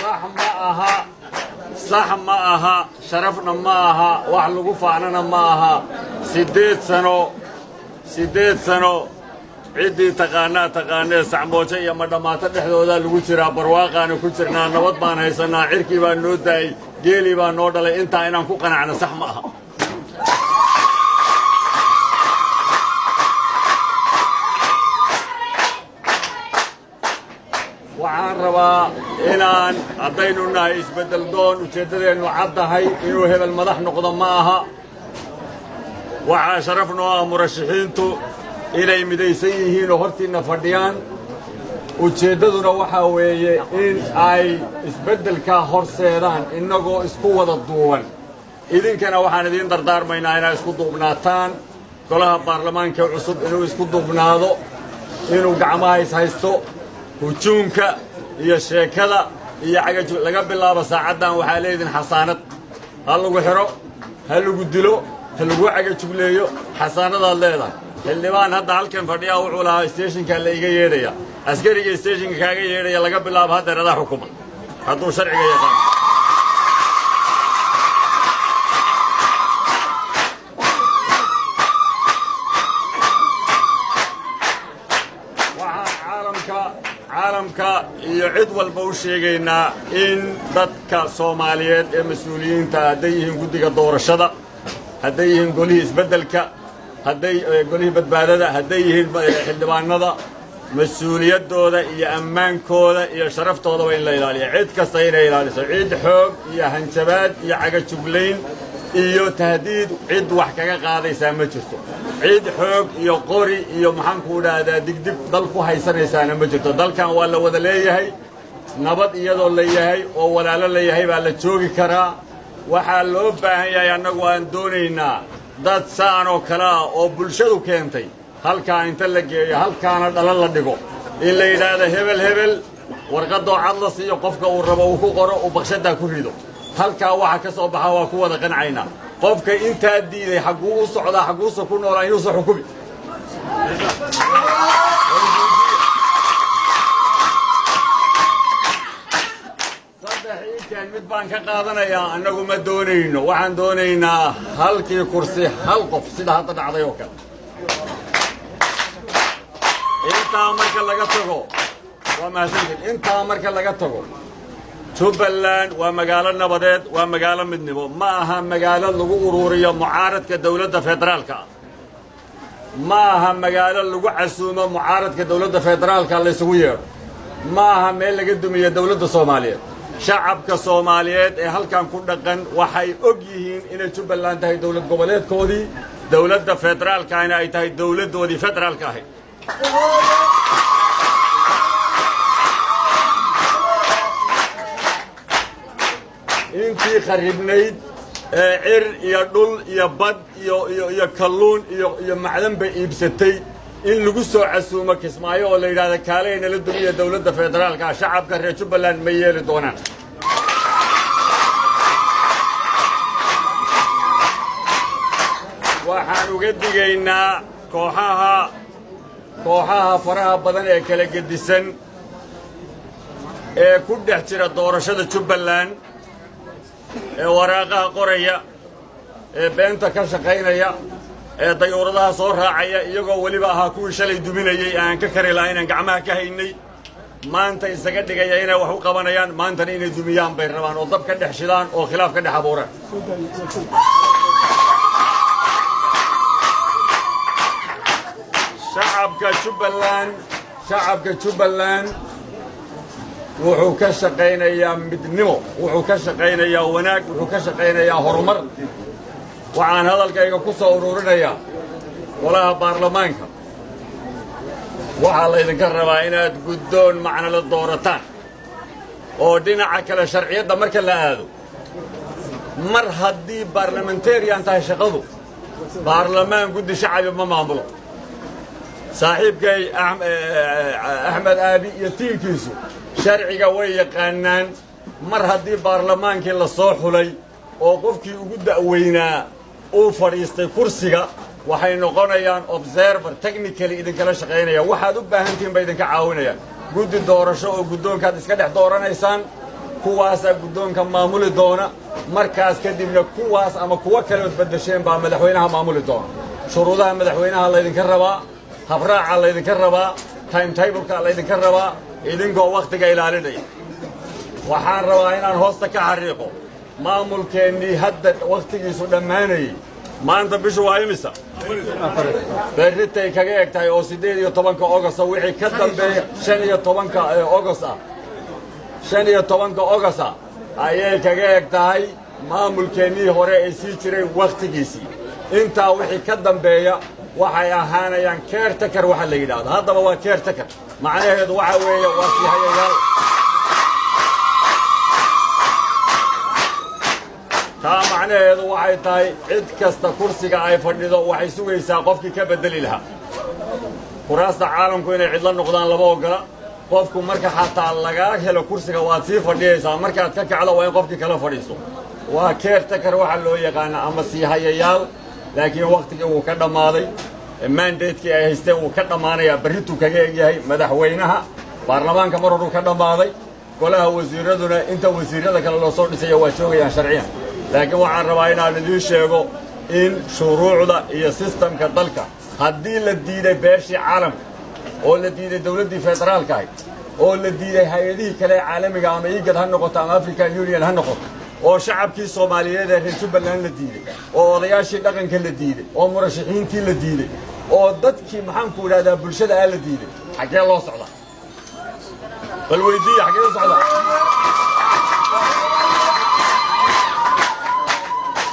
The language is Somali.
Sax ma aha, sax ma aha, sharafna ma aha, wax lagu faanana ma aha. 8 sano, 8 sano, ciddii taqaanaa taqaanee. Sacmoojo iyo madhammaato dhexdoodaa lagu jiraa. Barwaaqaana ku jirnaa, nabad baan haysannaa, cirkii baa noo daayey, geelii baa noo dhalay. Intaa inaan ku qanacno sax ma aha. Waxaan rabaa inaan, haddaynu nahay isbeddel doon, ujeeddadeennu caddahay. Inuu hebel madax noqdo ma aha. Waxaa sharaf noo ah murashaxiintu inay midaysan yihiin oo hortiinna fadhiyaan. Ujeeddaduna waxaa weeye in ay isbeddelkaa horseedaan innagoo isku wada duuban. Idinkana waxaan idiin dardaarmaynaa inaad isku duubnaataan. Golaha baarlamaanka cusub inuu isku duubnaado, inuu gacmaha is haysto. Hujuunka iyo sheekada iyo cagaju laga bilaabo saacaddan waxaa leedin xasaanad. Ha lagu xidho, ha lagu dilo, ha lagu cagajugleeyo, xasaanadaad leedahay. Xildhibaan hadda halkan fadhiyaa wuxuu lahaa, "Stationkaa la iga yeedhaya." Askariga stationka kaaga yeedhaya laga bilaabo haddeer adaa xukuma, hadduu sharciga yaqaan. Waxaan caalamka iyo cid walba u sheegaynaa in dadka Soomaaliyeed ee mas-uuliyiinta, hadday yihiin guddiga doorashada, hadday yihiin golihii isbeddelka, hadday golihii badbaadada, hadday yihiin xildhibaanada, mas-uuliyaddooda iyo ammaankooda iyo sharaftoodaба in la ilaaliyo. Cid kasta inay ilaaliso. Cid xoog iyo hanjabaad iyo cagajuglayn iyo tahdiid cid wax kaga qaadaysaa ma jirto. Cid xoog iyo qori iyo, maxaan kuu dhahdaa, digdig dal ku haysanaysaana ma jirto. Dalkan waa la wada leeyahay. Nabad iyadoo la yahay oo walaalo la yahay baa la joogi karaa. Waxaa loo baahan yahay, annagu aan doonaynaa, dad saan oo kale ah oo bulshadu keentay halkaa inta la geeyo, halkaana dhalo la dhigo, in la yidhaahdo hebel hebel, warqaddoo cad la siiyo, qofka uu rabo uu ku qoro, uu baqshadaa ku rido. Halkaa waxa ka soo baxa waa ku wada qancaynaa. Qofka intaa diiday xagguu u socdaa? Xagguusa ku noolaa? Inuusa xukumi. Saddex iikaan mid baan ka qaadanayaa. Annagu ma doonayno. Waxaan doonaynaa halkii kursi hal qof, sida hadda dhacday oo kale. Intaa marka laga tago, waa mahadsantiin. Intaa marka laga tago, Jubbaland waa magaalo nabadeed, waa magaalo midnimo. Ma aha magaalo lagu uruuriyo mucaaradka dowladda federaalka ah. Ma aha magaalo lagu casuumo mucaaradka dowladda federaalka laysugu yeedho. Ma aha meel laga dumiyo dowladda Soomaaliyeed. Shacabka Soomaaliyeed ee halkan ku dhaqan waxay og yihiin inay Jubbaland tahay dowlad goboleedkoodii, dowladda federaalkaana ay tahay dowladdoodii federaalka ahayd. Intii kharribnayd ee cir iyo dhul iyo bad iyo kalluun iyo macdanba iibsatay in lagu soo casuumo Kismaayo oo la yidhahda, "Kaalay nala dumiya dowladda federaalka ah," shacabka reer Jubbaland ma yeeli doonaan. Waxaan uga digaynaa kooxaha faraha badan ee kala gedisan ee ku dhex jira doorashada Jubbaland, ee waraaqaha qoraya, ee beenta ka shaqaynaya, ee dayuuradaha soo raacaya, iyagoo weliba ahaa kuwii shalay duminayey aan ka kari lahayn, aan gacmaha ka haynay, maanta isaga dhigaya inay wax u qabanayaan. Maantana inay dumiyaan bay rabaan oo dab ka dhex shidaan oo khilaaf ka dhex abuuraan. Shacabka Jubbaland wuxuu ka shaqaynayaa midnimo, wuxuu ka shaqaynayaa wanaag, wuxuu ka shaqaynayaa horumar. Waxaan hadalkayga ku soo ururinayaa, golaha baarlamaanka waxaa laydinka rabaa inaad guddoon macno la doorataan. Oo dhinaca kale sharciyadda marka la aado, mar haddii baarlamentarian tahay shaqadu, baarlamaan guddi shacabi ma maamulo. Saaxiibkay Axmed Aabi iyo tiimkiisu sharciga way yaqaanaan. Mar haddii baarlamaankii la soo xulay oo qofkii ugu da'weynaa uu fadhiistay kursiga, waxay noqonayaan observer, technically idinkala shaqaynaya. Waxaad u baahan tihiin bay idinka caawinayaan. Guddi doorasho oo guddoonkaad iska dhex dooranaysaan. Kuwaasaa guddoonka maamuli doona. Markaas kadibna kuwaas ama kuwo kale ood beddesheen baa madaxweynaha maamuli doona. Shuruudaha madaxweynaha laydinka rabaa, habraaca laydinka rabaa, timetableka laydinka rabaa, idinkoo wakhtiga ilaalinaya. Waxaan rabaa inaan hoosta ka xariiqo: maamulkeennii hadda wakhtigiisu dhammaanayey, maanta bishu waa imisa? Berritay kaga eg tahay oo 18-ka Ogosta. Wixii ka dambeeya 15-ka Ogost ah, 15-ka Ogosta ayay kaga eg tahay maamulkeennii hore ee sii jiray wakhtigiisii. Intaa wixii ka dambeeya waxay ahaanayaan caretaker waxa la yidhaahdo. Haddaba waa caretaker, macnaheedu waxa weeye waa siihayayaal. Taa macnaheedu waxay tahay cid kasta kursiga ay fadhido waxay sugaysaa qofkii ka beddeli lahaa. Kuraasta caalamku inay cidlo noqdaan lama oggola. Qofku marka xataa lagaa helo kursiga, waad sii fadhiyaysaa. Markaad ka kacdo, waa in qofkii kala fadhiisto. Waa caretaker waxa loo yaqaana ama siihayayaal, laakiin wakhtigii wuu ka dhammaaday. Mandatekii ay haysteen wuu ka dhammaanayaa, berrituu kaga egyahay. Madaxweynaha, baarlamaanka mar horuu ka dhammaaday. Golaha wasiiraduna inta wasiirada kale loo soo dhisaya waa joogayaan sharciyan. Laakiin waxaan rabaa inaan idiin sheego in shuruucda iyo sistamka dalka haddii la diiday, beeshii caalamka oo la diiday, dawladdii federaalka ahayd oo la diiday, hay-adihii kale ee caalamiga, ama IGAD ha noqoto ama African Union ha noqoto, oo shacabkii Soomaaliyeed ee reer Jubbaland la diiday, oo odayaashii dhaqanka la diiday, oo murashaxiintii la diiday, oo dadkii, maxaanku idhahdaa, bulshada aa la diiday, xaggee loo socdaa? Bal weydiiya, xaggee u socdaa?